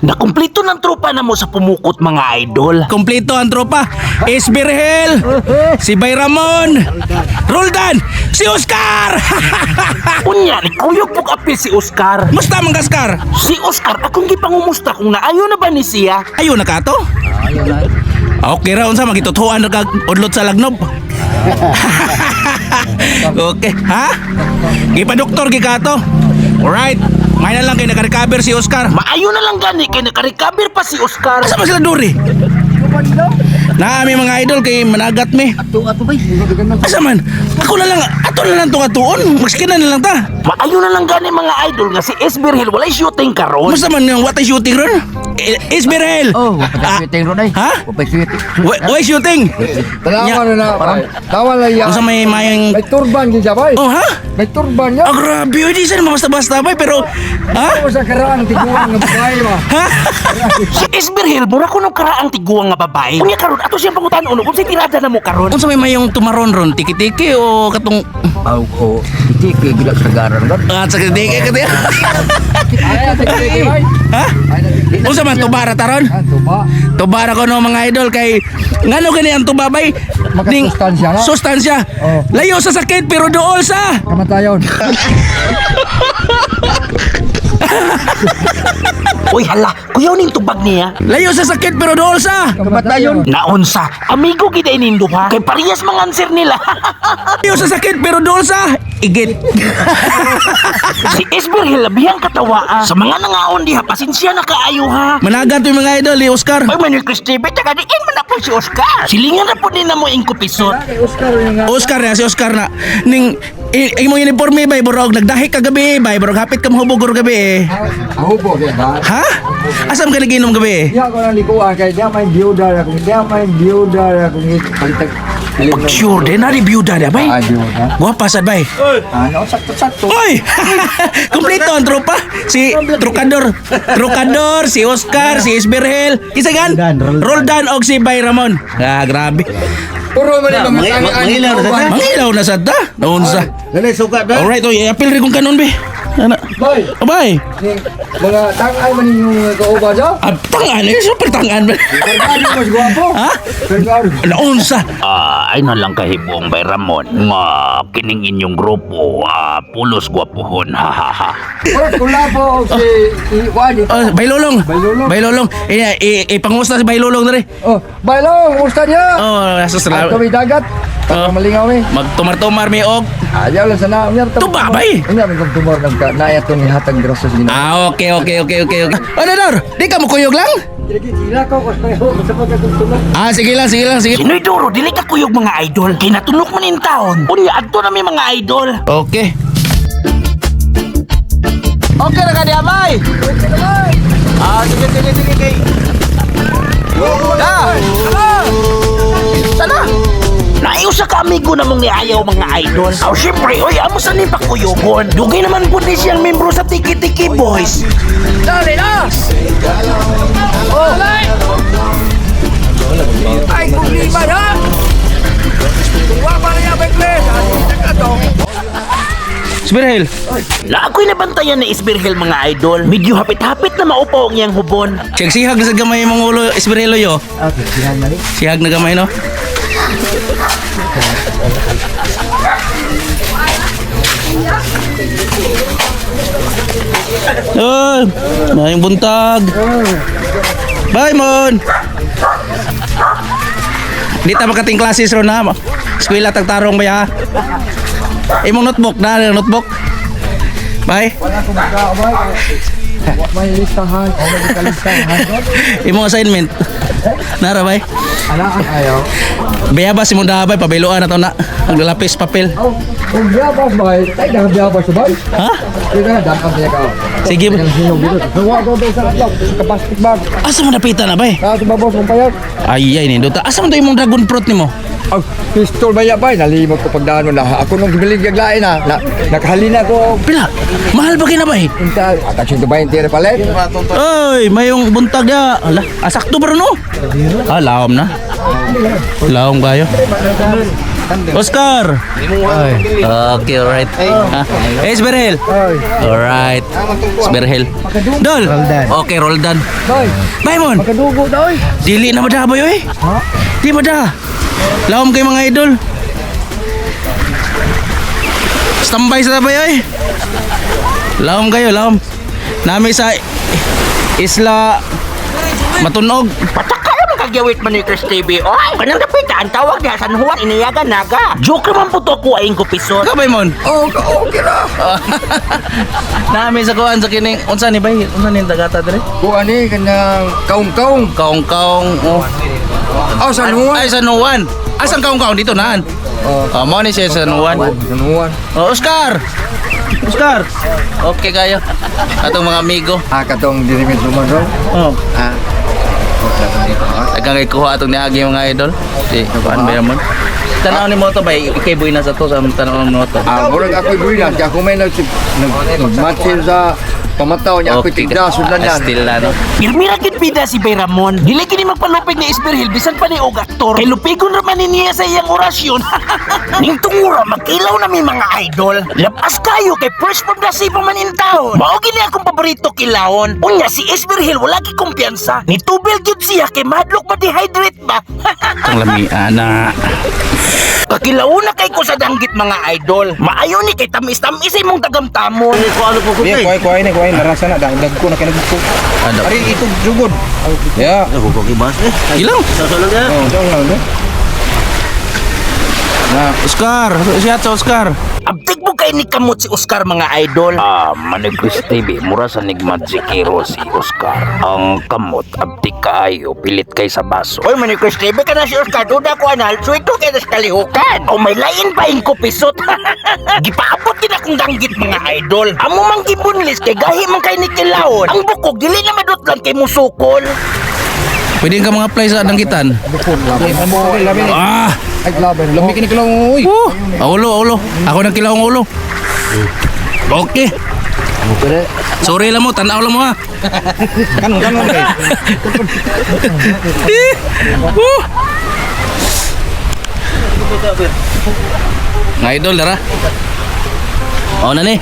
Nakumplito ng tropa na mo sa pumukot, mga idol. Kompleto ang tropa. Esberhel, si Bayramon, Roldan, si Oscar! Unya, ni kuyog pug apil si Oscar. Musta man Oscar? Si Oscar, akong gipangumusta kung naayo na ba ni siya. Ayo na ka to? Okay ra, unsa magitutuan ra kag udlot sa lagnob. Okay, ha? Gipa doktor gi ka to. Alright. May na lang kay naka-recover si Oscar. Maayo na lang gani kay nakarecover pa si Oscar. Asa ba sila duri? Na mi mga idol kay managat mi. Ato ato bay. Asa man? Ako na lang, ato na lang tong atuon. Magskin na lang ta. Maayo na lang gani, mga idol, nga si Esberhel walay shooting karon. Musta man yung watay shooting ron? Isberhel. Oh, Ah, wapay shooting ron ay. Ha? Wapay shooting. Way shooting. Tanawa na na, bay. Tawa lang yan. Unsa may mayang May turban gid siya, bay. Oh ha? May turban niya. Ah, grabe, di sana basta-basta bay, pero ha? Ako sa karaan, tiguang nga babae ba. Si Esberhel mura kuno karaang tiguang nga babae. Unya karon ato siyang pangutan-on kung say tirada na mo karon. Unsa may mayong tumaron ron? Tiki-tiki o katong Aw, oh, tiki gila sa garan ron. ah, sa tiki kati? Ay, tiki bay. Ha? Ay, tiki. Unsa man tubara taron? Ah, tuba. Tubara ko no, mga idol, kay ngano gani ang tuba bay? Makasustansya na. Sustansya. Oh. Layo sa sakit pero dool sa. Kamatayon. Uy hala, kuyaw ning tubag niya. Layo sa sakit pero dool sa. Kamatayon. Naunsa, amigo gid ay nindo ha. Kay parehas mga answer nila. Layo sa sakit pero dool sa. Igit. Si Esberhel labihang katawaa. Sa mga nangaon diha, pasensya na kaayo ha. Managat yung mga idol ni Oscar. Oy, Manuel Cristibe, taga diin man na po si Oscar. Silingan na po din na mo ingkupisot. Kay Oscar yung nga. Oscar na si Oscar na ning imong uniforme bay borog nagdahi ka gabi bay borog hapit ka mahubog or gabi eh. Ahubo kay ba. Ha? Asa man ka nagiinom gabi eh? Diya ko lang likuan kay diya may biyuda akong diya may biyuda akong palitag. Pag sure din, na biyuda na bay. Ah, biyuda. Guwapa sad bay. Ano, sakto-sakto. Oy! Kompleto ang tropa. Si Trukador. Trukador, si Oscar, si Isberhel. Isa gan? Roldan og si Bay Ramon. Ah, grabe. Puro man yung mga Mangilaw na sa Mangilaw na sad ta. Naunsa. Dali suka ba? Alright, oy, apil rin kong kanon be. Ana. Bay, Oh, bay. mga tangay man yung mga kauba siya. Ah, tangan eh, super tangan. Fergado mas gwapo. Ha? Fergado. Naunsa. Ah, ay na lang kahibuong Bay Ramon nga kining inyong grupo, ah, pulos gwapuhon, ha ha ha. Pero kulapo og si Iwan. Oh, Bailolong. Bailolong. Bailolong. Eh, ipangusta si Bailolong dere. Oh, Bailong, kumusta niya? Oh, nasa Ato salamat. may dagat. Oh. Oh. Malingaw eh. Magtumar-tumar mi og. Ayaw lang sana. Unya Tuba, bay. Unya may kong tumor ng ka. Naya itong ihatag grasas gina. Ah, okay. Ano Dor? Di ka mukuyog lang? Sila ko kus payo sa pagkatugtulog. Ah, sige lang, sige lang, sige. Sinoy Duro, dili ka kuyog, mga idol. Kay natunok man in taon. Unya adto na mi, mga idol. Okay. Okay na ka di abay. Ah, sige, sige, sige, kay. Da. Sana. Naiyo sa ka amigo na mong niayaw, mga idol. Aw syempre, oy amo sa ni pakuyogon. Dugay naman po ni siyang membro sa Tiki Tiki Boys. Dali na! Oh! Ay, problema na! Tuwa pa na niya, Bekles! Ato! Smirhel. Na ako'y nabantayan ni Isbirhel, mga idol. Medyo hapit-hapit na maupaw ang iyang hubon. Siyag sihag na sa gamay mong ulo, Isbirhel yo. Okay, sihan na rin. Sihag na gamay no. Oh, maayong buntag. Bye, Mon. Di ta makating classes ron ha. Eskwela tag tarong ba ya? Imong notebook na, notebook. Bye. Wala akong makaabay. May listahan. O, may kalistahan. Imong assignment. Nara bay. Ala, ayaw. Bayabas imong dabay pabiluan na to na. Aglalapis papel. Oh, kung biyabas ba kayo? Ay, nakabiyabas ba? Ha? Dito na, dapat niya ka. Sige. Nawa ko doon sa atlog, sa plastic bag. Asa man napita na bay? Ah, sa babos kong payag. Ay ay nindot. Asa man to imong dragon fruit nimo? Ang pistol ba yan ba? Nalimot ko pagdaan mo na. Ako nung gibilig yung lain na. Na nakahalina ko. Pila? Mahal ba kina bay? Inta, atag 120 rin palit. Oy, mayong buntag ya. Ala, ah, sakto ba no? Ah, laom na. Laom kayo. Oscar. Okay, alright. Ha? Esberhel. Alright. Esberhel. Dol. Okay, Roldan. Baymon. Kadugo daw. Dili na madaboy oy. Di mada. Lawom kay mga idol. Standby sa tabay oy. Lawom kayo, lawom. Nami sa Isla Matunog. Patakaw ng kagyawit man ni Chris TV. Oy, kanang dapita ang tawag niya San Juan Iniyaga Naga. Joke naman po to ako aing kupison. Ikaw Baymon? Oh, okay ra. Nami sa kuan sa kining unsa ni bay? Unsa ni dagata dire? Kuan ni kanang kaung-kaung. Kaong-kaong. Oh. Oh, San Juan. Ay, San Juan. Asan kaong-kaong dito naan? Oh, Oh, mo ni siya San Juan. San Juan. Oh, Oscar. Oscar. Okay kayo. Atong mga amigo. Ah, katong diri medyo man ro. Oh. Ah. Tagang kay kuha atong niagi mga idol. Si kuan ba mo? Tanaw ni mo to bay, ikay buhay na sa to sa tanaw mo to. Ah, murag ako'y builas, kaya ako may nagmatsin sa pamataw niya, ako'y tigda, sundan yan. Still na no. Pirmira gid bida si Bay Ramon. Dili kini magpalupig ni Isberhil bisan pa ni og aktor. Kay lupigon ra man ni niya sa iyang orasyon. Ning tungura magkilaw na mi mga idol. Lapas kayo kay first from the sea pa man in town. Mao gini akong paborito kilawon. Unya si Isberhil wala gi kumpiyansa. Ni tubel gyud siya kay madlok ma dehydrate ba. Itong lami ana. Kakilaw na kay ko sa danggit mga idol. Maayo ni kay tamis-tamis imong tagamtamon. Iya, kuhay kuhay ni kuhay narasa na dahil dagko na kinagko. Ano? Ari ito jugod. Ya. Ilaw. Oh, jauh lang do. Na, Oscar, siya sa Oscar. Abtik mo kay ni kamot si Oscar mga idol. Ah, Manigris TV, mura sa nigmadzikero si Oscar. Ang kamot, abtik kaayo, pilit kay sa baso. Oy, Manigris TV, ka na si Oscar, duda ko anal, suwito kay nas kalihukan. O may lain pa ko pisot. Gipaabot din akong danggit mga idol. Amo mang gibunlis kay gahi man kay ni Kilawon. Ang bukog, dili na madutlan kay musukol. Pwede ka mga apply sa danggitan. Ah! Ay, laban. Lami kini kilaw oy. Woo! Ah, ulo, ulo. Ako nang kilawong ulo. Okay. Sorry lang mo, tanaw lang mo ha. Kanon kanon kay. Woo! Mga idol, dara. O na ni.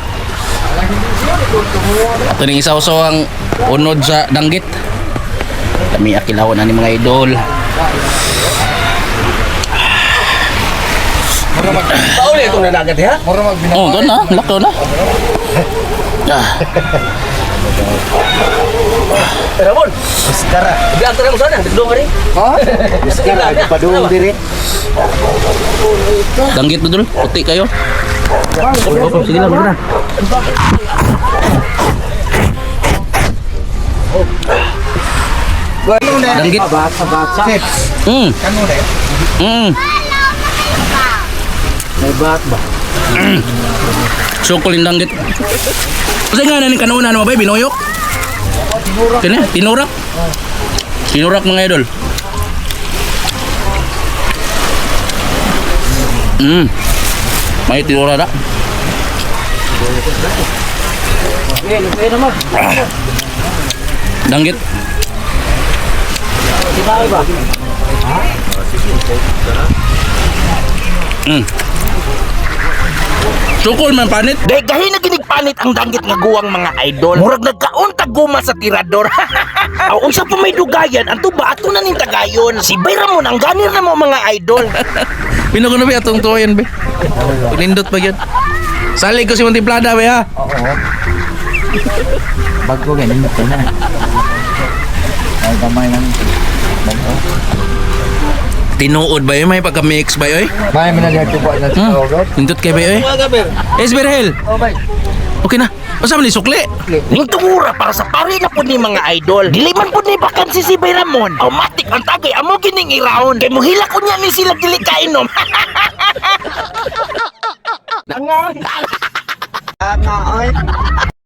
Ato ning isawsaw ang unod sa danggit. Kami akilaw na ni mga idol. Mura mag Oh, doon na. Lakaw na. Ah. Ha? Danggit na dul. Puti kayo. Oh, sige lang, muna. Danggit. Mm. Mm. Mm. Sukol yung danggit. Kasi nga na ni kanuna mo ba binuyok? Kini, tinurak. Tinurak mga idol. May tinura na. Ah. Danggit. Sukol man panit. Dahil gahi na ginigpanit ang danggit nga guwang mga idol. Murag nagkaon taguma sa tirador. Aw unsa pa may dugayan, ang tuba ato na ning tagayon. Si Bay Ramon ang ganir na mo mga idol. Pino ko na ba atong tuwayan be? Pinindot pa yun. Salig ko si Montiplada be ha. Bago ganun ko na. Ay, gamay lang. Tinuod ba yun? May pagka-mix ba yun? May man na tuba na sa tawag. Nindot kay ba yun? Esberhel! Okay na. Unsa man ni sukli? Ning tungura para sa pari na pud ni mga idol. Dili man pud ni bakansi si Bay Ramon. Automatic ang tagay amo gining iraon. Kay muhila ko niya ni sila dili kainom.